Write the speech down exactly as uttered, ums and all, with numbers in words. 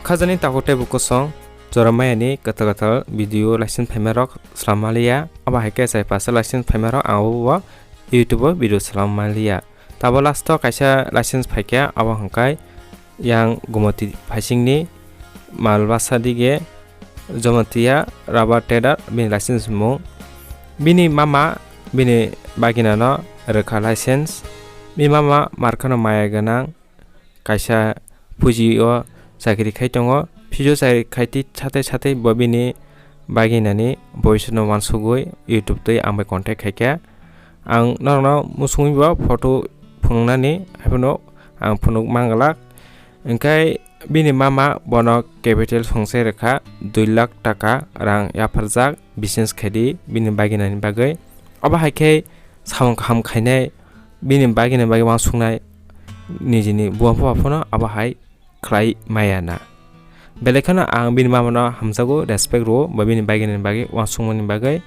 Khajani takhuk tei bukhuk song Joramayani kwtal kwtal video license phaima rok slam maliya. Abo hai khe chai pasa license phaima rok ang o YouTube o video slam maliya. Tabo last o kaisa license phaikha, abo hwnkhe yang Gumoti phaisingni Malbasa dige Jomatia rubber trader bini license mung. Bini mama bini bagina no rwkha license. Bini mama markhano maya gwnang, kaisa puji o chakri khai tongo. Puji o chakri khai twi sathai sathai bo bini baginani boyos no wansugwi YouTube twi ang bai contact khaikha. Ang norokno musungwi bo photo phunuknani haiphano ang phunuk manglak. Hwnkhe bini mama bono capital songse rwkha dui lakh taka rang yapharjak business khaidi bini baginani bagwi. Obo hai khe samung kaham khainai bini bagini bagwi wansuknai nijini buma bupha phano abo hai khlai maya na. Belai kheno ang bini mama no hamjago, respect rwo, bo bini bagini bagwi wansukmani bagwi.